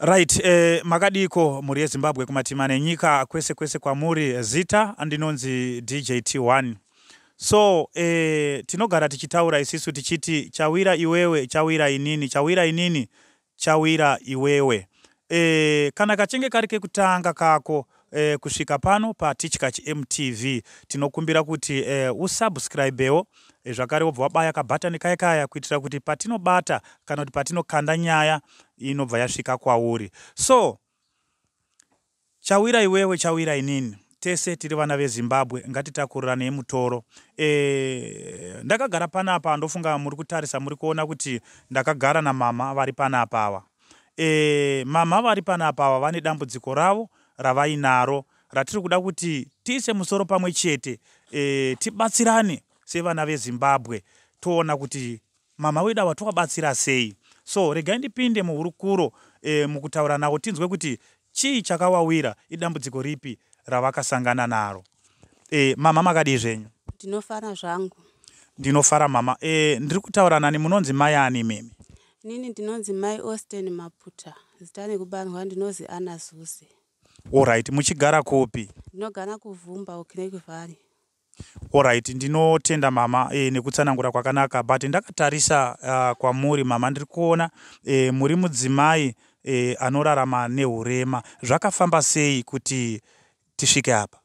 Right, makadiko mhuri yeZimbabwe kumatima nenyika kwese kwese kwamuri. Zita andinonzi DJ T1. So tinogara tichitaura isisu tichiti chawira iwewe, chawira inini, chawira inini, chawira iwewe. Kana kachinge kari kekutanga kako kusvika pano paTichkach MTV, tinokumbira kuti usubscribewo zvakare wobva wabaya kabhatani kaya kaya kuitira kuti patinobata kana kuti patinokanda nyaya inobva yasvika kwauri. So chawira iwewe, chawira inini, tese tiri vana veZimbabwe, ngatitakurirane mutoro. Ndakagara panapa, ndofunga muri kutarisa, muri kuona kuti ndakagara namama vari panapa ava. Mama vari panapa ava vane dambudziko ravo ravainaro ratiri kuda kuti tiise musoro pamwe chete, tibatsirane sevana veZimbabwe, toona kuti mama wedu ava tovabatsira sei. So regai ndipinde muhurukuro mukutaura navo, tinzwe kuti chii chakawawira, idambudziko ripi ravakasangana naro. Mama, makadii zvenyu? Ndinofara zvangu. Ndinofara, mama. Ndiri kutaura nani? Munonzi mai ani imimi? Inini ndinonzi Mai Austin Maputa. Zita rekubarwa ndinozi Anna Zuze. Alright, muchigara kupi? Ndinogara kuVhumba, kuCraig Valley. Alright, ndinotenda mama nekutsanangura kwakanaka, but ndakatarisa kwamuri mama, ndiri kuona muri mudzimai anorarama neurema. Zvakafamba sei kuti tisvike apa?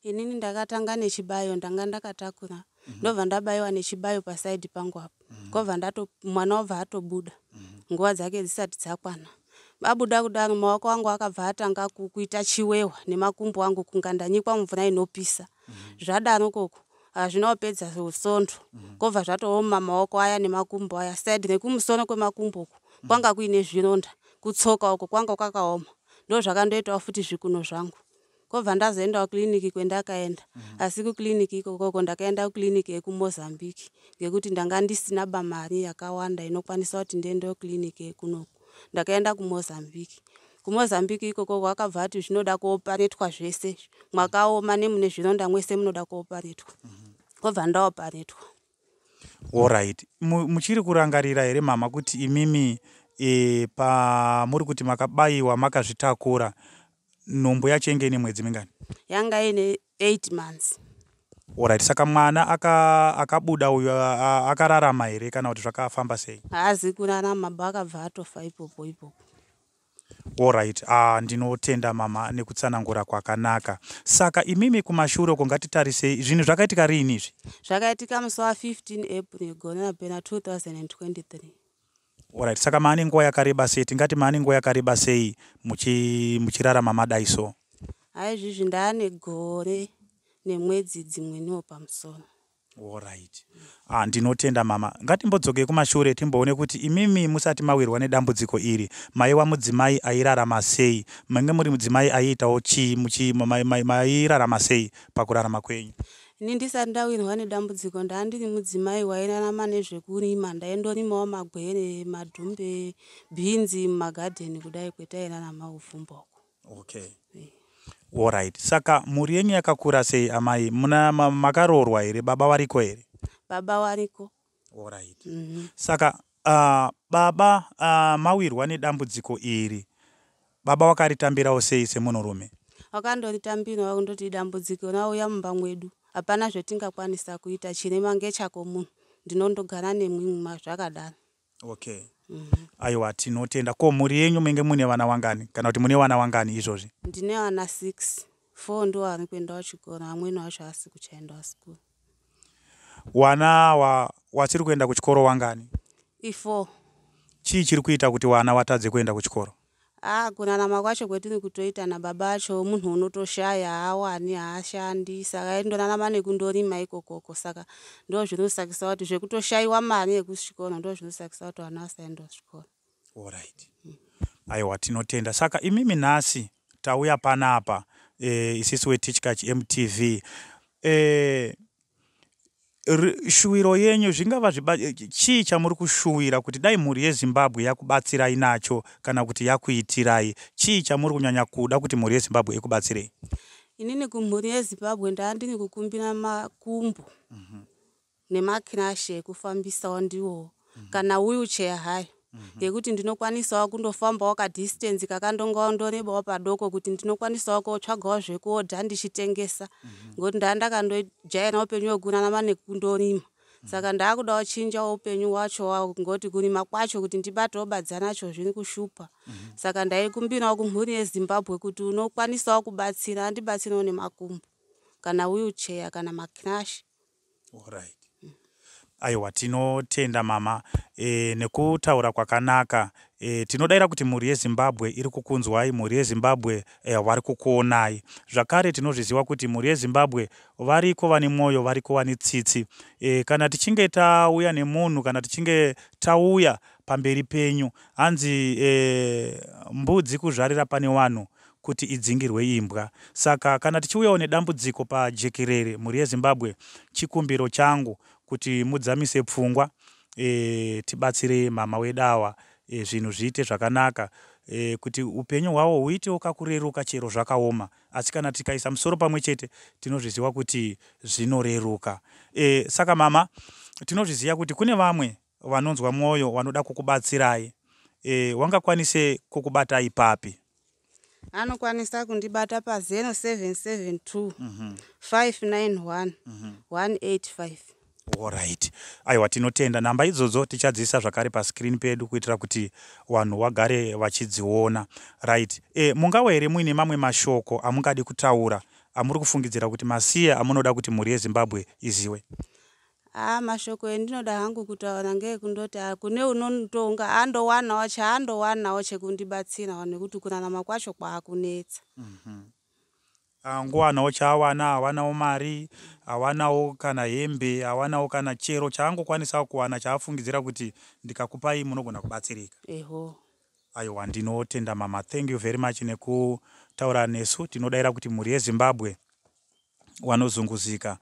Inini ndakatanga nechibayo. Ndanga ndakatakura, ndobva ndabayiwa nechibayo pasaidhi pangu apo. Kwobva ndato mwana wabva atobuda nguva dzake dzisati dzakwana. Abuda kudaro, maoko angu akabva atanga kuita chiwewa nemakumbo angu, kunga ndanyikwa mumvura inopisa. Zvadaro koko hazvina kupedza sondo, kwobva zvatooma maoko aya nemakumbo aya. Saidhi rekumusoro kwemakumbo uku kwanga kuine zvironda, kutsoka uko kwanga kwakaoma. Ndo zvakandoitawo futi zvikuno zvangu. Kwobva ndazoendawo kiriniki kwendakaenda, asi kukiriniki ikokoko ndakaenda kukiriniki yekuMozambique ngekuti ndanga ndisina bamari yakawanda inokwanisa kuti ndiendewo kiriniki yekunoku. Ndakaenda kuMozambique. KuMozambique ikoko vakabva vati zvinoda kuoparetwa zvese, mwakaoma nemune zvironda mwese munoda kuoparetwa. Kwobva ndaoparetwa. Alright, muchiri kurangarira here mama kuti imimi pamuri kuti makabayiwa makazvitakura, nhumbu yacho inge ine mwedzi mingani? Yanga ine 8 months. Alright, saka mwana akabuda uyu akararama here kana kuti zvakafamba sei? Haazi kurarama ba, akabva atofa ipopo ipopo. Alright, ndinotenda mama nekutsanangura kwakanaka. Saka imimi kumashure uko, ngatitarisei zvinhu zvakaitika riini izvi? Zvakaitika musi wa15 April gore rapera 2023. Alright, saka maane nguva yakareba sei, tingati maane nguva yakareba sei muchirarama madai so? Haizvizvi ndaane gore nemwedzi dzimweniwo pamusoro. Alright, ndinotenda mama. Ngatimbodzokei kumashure timboone kuti imimi musati mawirwa nedambudziko iri, maiwa mudzimai airarama sei? Mange muri mudzimai aiitawo chii? Mairarama sei pakurarama kwenyu? Ini ndisati ndawirwa nedambudziko, ndaa ndiri mudzimai wairarama nezvekurima. Ndaindorimawo magwere, madhumbe, bhinzi mumagadheni kudai kwetairarama kuVhumba uko. Okay, alright, saka mhuri yenyu yakakura sei amai? Muna makaroorwa here? Baba variko here? Baba variko. Alright. Saka baba mawirwa nedambudziko iri, baba wakaritambirawo sei semunhurume? Wakandoritambirawo kundoti dambudziko rauya mumba mwedu, hapana zvetingakwanisa kuita, chirema ngechako munhu, ndinondogara nemwimwe zvakadaro. Okay, aiwa, tinotenda. Ko mhuri yenyu menge mune vana wangani, kana kuti mune vana wangani izvozvi? Ndine vana 6. 4 ndo vari kuendawo chikoro, amweni wacho haasi kuchaendawo sikuru. Wana wasiri kuenda kuchikoro wangani? I4. Chii chiri kuita kuti wana watadze kuenda kuchikoro? A, kurarama kwacho kwetiri kutoita nababa acho, munhu unotoshaya, haawani, haashandi, saka aindorarama nekundorima ikokoko. Saka ndo zvinosakisa kuti zvekutoshayiwa mari yekuchikoro ndo zvinosakisa kuti vana vasaendawo chikoro. Alright, aiwa, tinotenda. Saka imimi nhasi tauya panapa isisu weTichkach MTV, shuwiro yenyu zvingava chii chamuri kushuwira kuti dai mhuri yeZimbabwe yakubatsirai nacho kana kuti yakuitirai? Chii chamuri kunyanya kuda kuti mhuri yeZimbabwe ikubatsirei? Inini kumhuri yeZimbabwe ndaa ndiri kukumbira makumbo nemakirashi ekufambisawo ndiwo, kana wheelchair hayo. Yekuti ndinokwanisawo kundofambawo kadhistenzi kakandongorebawo padoko kuti ndinokwanisawo kotsvagawo zvekuodha ndichitengesa. Ngokuti ndaa ndakandojaira upenyu hwekurarama nekundorima. Saka ndaakudawo chinjawo upenyu wacho ngoti kurima kwacho kuti ndibatewo badza nacho zviri kushupa. Saka ndaikumbirawo kumhuri yeZimbabwe kuti unokwanisawo kubatsira andibatsirewo nemakumbo kana wheelchair kana macrash. Alright. Aiwa, tinotenda mama nekutaura kwakanaka. Tinodaira kuti mhuri yeZimbabwe iri kukunzwai, mhuri yeZimbabwe vari kukuonai. Zvakare tinozviziva kuti mhuri yeZimbabwe variko vane mwoyo, variko vane tsitsi. Kana tichinge tauya nemunhu, kana tichinge tauya pamberi penyu, hanzi mbudzi kuzvarira pane vanhu kuti idzingirwe imbwa. Saka kana tichiuyawo nedambudziko pajekerere, mhuri yeZimbabwe, chikumbiro changu kuti mudzamise pfungwa, tibatsire mama wedu ava, zvinhu zviite zvakanaka, kuti upenyu hwavo huitewo kakureruka chero zvakaoma. Asi kana tikaisa musoro pamwe chete, tinozviziva kuti zvinoreruka. Saka mama, tinozviziva kuti kune vamwe vanonzwa mwoyo vanoda kukubatsirai. Wangakwanise kukubatai papi? Anokwanisa kundibata pa 0772 591 185. Alright. Aiwa, tinotenda. Namba idzodzo tichadziisa zvakare pascreen pedu kuitira kuti vanhu vagare vachidziona. Right. Mungawa here muine mamwe mashoko amungadi kutaura amuri kufungidzira kuti masiya amunoda kuti mhuri yeZimbabwe iziwe? Mashoko endinoda hangu kutaura ngeekundoti kune unotonga andowanawo chaandowanawo chekundibatsirawo nekuti kurarama kwacho kwaakunetsa. Angowanawo chaawana, awanawo mari, awanawo kana hembe, awanawo kana chero chaangokwanisa kuwana chaafungidzira kuti ndikakupai munogona kubatsirika. Eho. Aiwa, ndinotenda mama. Thank you very much nekutaura nesu. Tinodayira kuti mhuri yeZimbabwe wanozunguzika,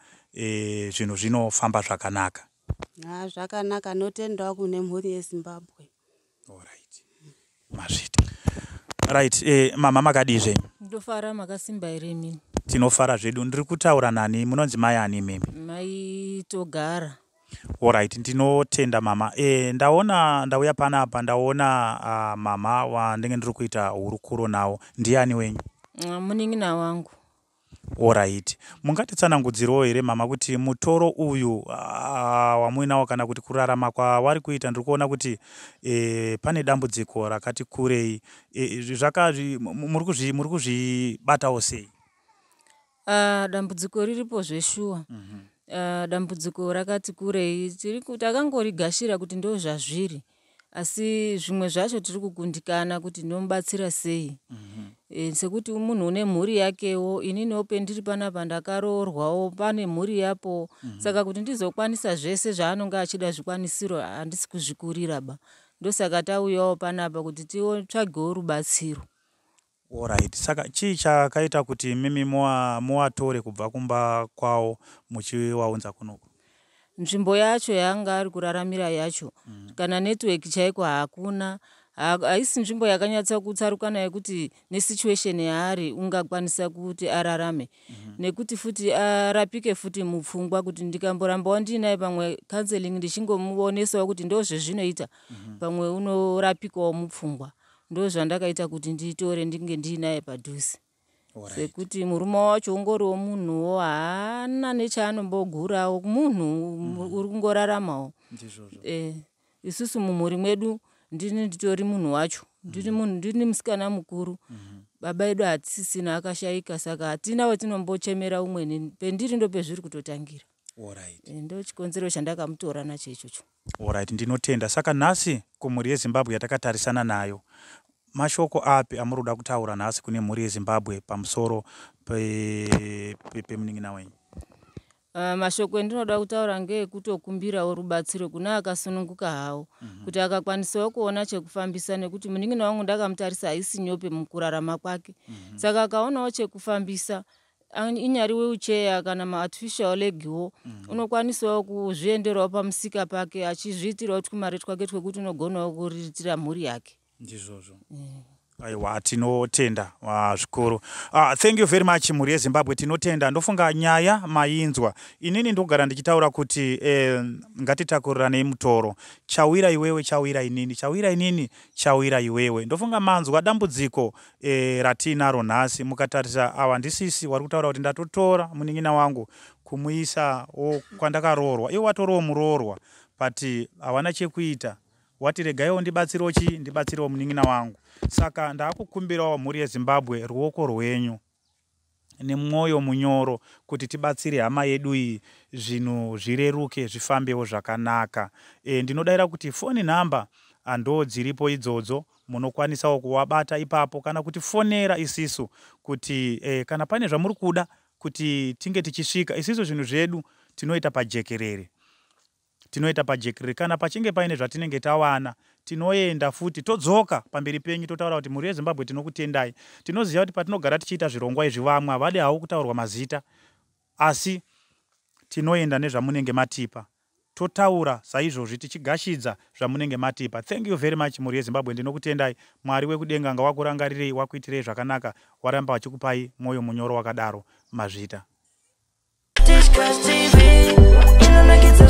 zvinhu zvinofamba zvakanaka. Ha, zvakanaka, notendawo kune mhuri yeZimbabwe. Alright. Mazvita. Right, mama, makadii zvenyu? Ndofara, makasimba here imini? Tinofara zvedu. Ndiri kutaura nani? Munonzi mai ani imimi? Mai Togara. Alright, ndinotenda mama. Ndaona ndauya panapa, ndaona mama wandinge ndiri kuita hurukuro nawo. Ndiani wenyu? Munin'ina wangu. Alright. Mungatitsanangudzirewo here mama kuti mutoro uyu wamuinawo kana kuti kurarama kwawari kuita, ndiri kuona kuti pane dambudziko rakati kurei. Muri kuzvibatawo sei? Dambudziko riripo zveshuwa. Dambudziko rakati kurei, takangorigashira kuti ndo zvazviri, asi zvimwe zvacho tiri kukundikana kuti ndinomubatsira sei. Sekuti munhu une mhuri yakewo, ininiwo pendiri panapa ndakaroorwawo, pane mhuri yapo. Saka kuti ndizokwanisa zvese zvaanonge achida zvikwanisiro, handisi kuzvikurira ba. Ndosaka tauyawo panapa kuti titsvagewo rubatsiro. Alright. Saka chii chakaita kuti mimi muwatore kubva kumba kwavo muchiwaunza kunoku? Nzvimbo yacho yaanga ari kuraramira yacho, kana network chaiko hakuna. Haisi nzvimbo yakanyatsa kutsarukana yekuti nesituation yaari ungakwanisa kuti ararame, nekuti futi arapike futi mupfungwa, kuti ndikamborambawo ndiinaye pamwe counseling, ndichingomuonesawo kuti ndo zvezvinoita, pamwe unorapikawo mupfungwa. Ndo zvandakaita kuti nditore ndinge ndiinaye padhuze. Sekuti murume wacho ungoriwo munhuwo haana nechaanombogurawo, munhu uri kungoraramawo. Ndizvozvo. Isusu mumhuri mwedu ndini nditori munhu wacho, ndini munhu, ndini musikana mukuru. Baba edu hatisisina, akashayika, saka hatina wetinombochemera umweni. Pendiri ndo pezviri kutotangira. Ndo chikonzero chandakamutora nacho ichocho. Alright, ndinotenda. Saka nhasi kumhuri yeZimbabwe yatakatarisana nayo, mashoko api amuri kuda kutaura nhasi kune mhuri yeZimbabwe pamusoro pemunin'ina wenyu? Mashoko endinoda kutaura ngeekutokumbirawo rubatsiro kune akasununguka hawo, kuti akakwanisawo kuona chekufambisa, nekuti munin'ina wangu ndakamutarisa haisi nyope mukurarama kwake. Saka akaonawo chekufambisa, inyari wheelchair kana maartificial legwo, unokwanisawo kuzvienderawo pamusika pake achizviitirawo twumari twake twekuti unogonawo kuriritira mhuri yake. Ndizvozvo. Aiwa, tinotenda zvikuru. Thank you very much, mhuri yeZimbabwe, tinotenda. Ndofunga nyaya mainzwa. Inini ndogara ndichitaura kuti ngatitakurirane mutoro. Chawira iwewe chawira inini, chawira inini chawira iwewe. Ndofunga manzwa dambudziko ratinaro nhasi. Mukatarisa, ava ndisisi wari kutaura kuti ndatotora munin'ina wangu kumuisa kwandakaroorwa. Iwe watoriwo muroorwa, but hawana chekuita, wati regaiwo ndibatsirewo chii, ndibatsirewo munin'ina wangu. Saka ndaakukumbirawo mhuri yeZimbabwe ruoko rwenyu nemwoyo munyoro kuti tibatsire hama yedu iyi, zvinhu zvireruke, zvifambewo zvakanaka. Ndinodayira kuti foni nhamba ndo dziripo idzodzo, munokwanisawo kuvabata ipapo kana kuti fonera isisu kuti kana pane zvamuri kuda kuti tinge tichisvika. Isisu zvinhu zvedu tinoita pajekerere, tinoita pajekerere. Kana pachinge paine zvatinenge tawana, tinoenda futi todzoka pamberi penyu totaura kuti mhuri yeZimbabwe, tinokutendai. Tinoziva kuti patinogara tichiita zvirongwa izvi, vamwe havadi havo kutaurwa mazita, asi tinoenda nezvamunenge matipa, totaura saizvozvi tichigashidza zvamunenge matipa. Thank you very much, mhuri yeZimbabwe, ndinokutendai. Mwari wekudenga ngawakurangarirei, wakuitirei zvakanaka, waramba vachikupai mwoyo munyoro wakadaro. Mazvita. Tichkach TV inonakidza.